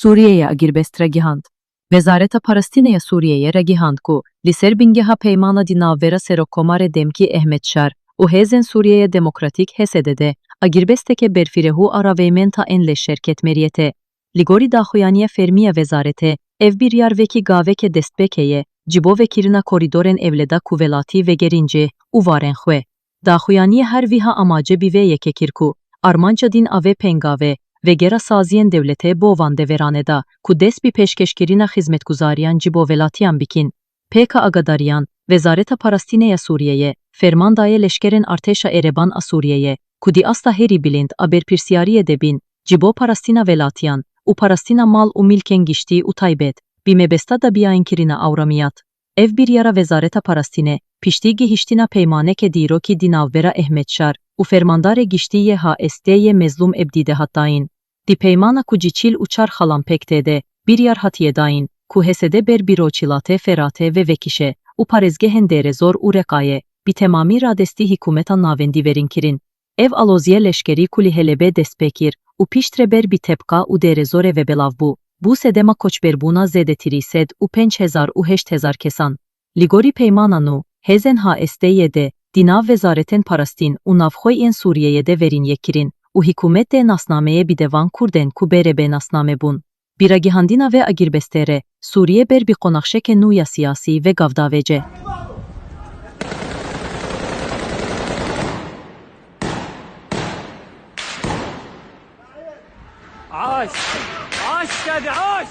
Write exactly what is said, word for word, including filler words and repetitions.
Sûriyeyê agirbest ragihand. Wezareta Parastinê ya Sûriyeyê ragihand ku li ser bingeha peymana di navbera Serokkomarê demkî Ehmed Şar û Hêzên Sûriyeyê Demokratîk, H S D, de agirbesteke berfireh û a ravêmenta ên leşkerketmeriyetê. Li gorî daxuyaniya fermî ya wezaretê, ev biryar wekî gaveke destpêkê ye ji bo vekirina korîdorên ewleda ku welatî vegerîn cih û warên xwe. Daxuyaniyê her wiha amace bi vê yekê kir ku armanca din a vê pêngavê vegera saziyên dewletê bo van deveran e da ku dest bi pêşkêşkirina xizmetguzariyan ji bo welatiyan bikin. Pêka agadariyan, Wezareta Parastinê ya Sûriyeyê ferman daye leşkerên artêşa Ereban a Sûriyeyê, ku di asta herî bilind a berpirsiyariyê de bin, ji bo parastina welatiyan û parastina mal û milkên giştî û taybet, bi mebesta dabiyankirina awramiyat. Ev biryara Wezareta Parastinê, piştî gihiştina peymaneke dîrokî di navbera Ehmed Şar û fermandarê giştî yê H S D yê Mezlûm Ebdî de hat dayîn. Di peymana ku ji çil û çar xalan pêk tê de, biryar hatiye dayîn ku H S D ber bi rojhilatê Feratê ve vekişe û parêzgehên Dêrezor û Reqayê bi temamî radestî hikûmeta navendî verin kirin. Ev aloziya leşkerî ku li Helebê dest pê kir û piştre ber bi Tebqa û Dêrezorê ve belav bû, bû sedema koçberbûna zêdetirî sed û pênc hezar û heşt hezar kesan. Li gorî peymana nû, hêzên H S D yê de di nav wezaretên parastin û navxweyên Sûriyeyê de verin yekkirin û hikûmet dê nasnameyê bide van kurdên ku berê bê nasname bûn. Bi ragihandina vê agirbestê re, Sûriye ber bi qonaxşeke nû ya siyasî ve gav davêce. عاش. عاش، شادي، عاش.